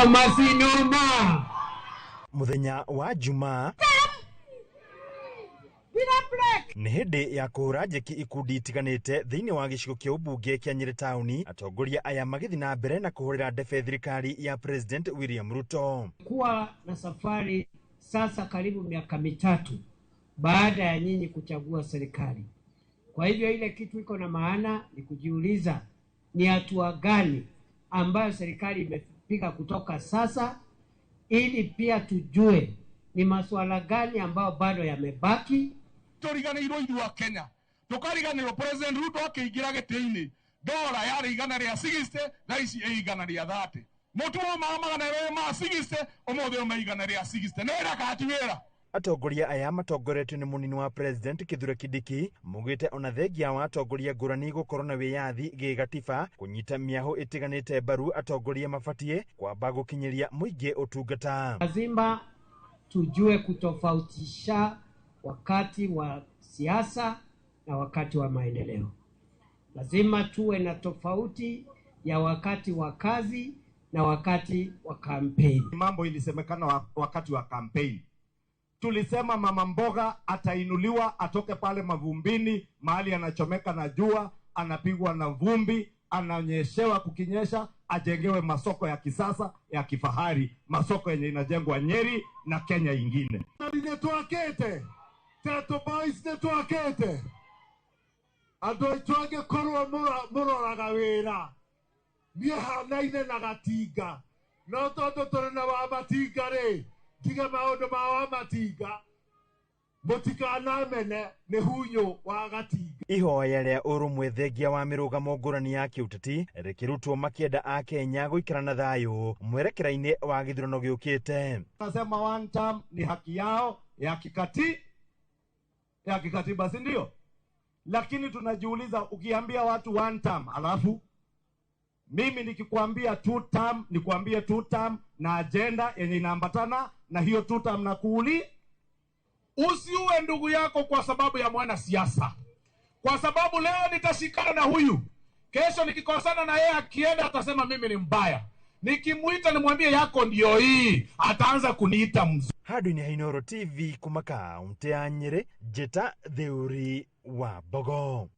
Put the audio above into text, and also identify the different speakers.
Speaker 1: Noma si noma.
Speaker 2: Muthenya wa Jumaa nĩ hĩndĩ ya kũhũra njeki ikundi itiganĩte thĩinĩ wa gĩcigo kĩa ũmbunge kĩa Nyĩrĩ taũni, atongoria aya magĩthiĩ na mbere na kũhũrĩra ndebe thirikari ya President William Ruto.
Speaker 1: Kuwa na safari sasa karibu miaka 3 baada ya nyinyi kuchagua serikali. Kwa hivyo ile kitu iko na maana ni kujiuliza ni hatua gani ambayo serikali imepiga kutoka sasa, ili pia tujue ni masuala gani ambayo bado yamebaki.
Speaker 3: Turiganĩirwo ithuĩ a Kenya, tũkariganĩrwo President Ruto akĩingĩra gĩtĩ-inĩ dola yarĩ 160, thaa ici ĩ 130. Mũtu wauma 260, ũmũthĩ ũma 160. Nĩ wĩra kana ti wĩra?
Speaker 2: Atongoria aya matongoretio nĩ mũnini wa President Kithure Kindiki maugĩte ona thengia wa atongoria ngũrani gũkorwo na wĩyathi gĩgatiba kũnyita mĩahũ ĩtiganĩte mbaru, atongoria mabatiĩ kwamba gũkinyĩria mũingĩ ũtungata.
Speaker 1: Lazima tujue kutofautisha wakati wa siasa na wakati wa maendeleo. Lazima tuwe na tofauti ya wakati wa kazi na wakati wa kampeni.
Speaker 4: Mambo ilisemekana wakati wa kampeni. Tulisema mama mboga atainuliwa atoke pale mavumbini, mahali anachomeka na jua, anapigwa na vumbi, ananyeshewa kukinyesha, ajengewe masoko ya kisasa ya kifahari, masoko yenye inajengwa Nyeri na Kenya ingine.
Speaker 5: Nĩtwakĩte Teto Boys, nĩtwakĩte andũ aitũ angĩkorwo mũroraga wĩra, niĩ hanaine na Gatinga, no tondũ tũrĩ na Wamatinga rĩ, tiga maũndũ ma Wamatinga, mũtikanamene nĩ hunyũ wa Gatinga.
Speaker 2: Ihoya rĩa ũrũmwe thengia wa mĩrũgamo ngũrani ya kĩũteti rĩkĩrutwo makĩenda a Kenya gũikara na thayũ mwerekera-inĩ wa gĩthurano gĩũkĩte.
Speaker 4: Nasema one term ni haki yao ya kikatiba, si ndio? Lakini tunajiuliza, ukiambia watu one term, alafu mimi nikikwambia two term, nikwambie two term na agenda yenye inaambatana na hiyo two term na kuuli.
Speaker 3: Usiue ndugu yako kwa sababu ya mwanasiasa. Kwa sababu leo nitashikana na huyu, kesho nikikosana na yeye akienda atasema mimi ni mbaya. Nikimuita nimwambie yako ndio hii, ataanza kuniita mzuri.
Speaker 2: Handũ-inĩ ha Inooro TV kuma kaunti ya Nyĩrĩ, Njĩta Theuri wa Mbogo.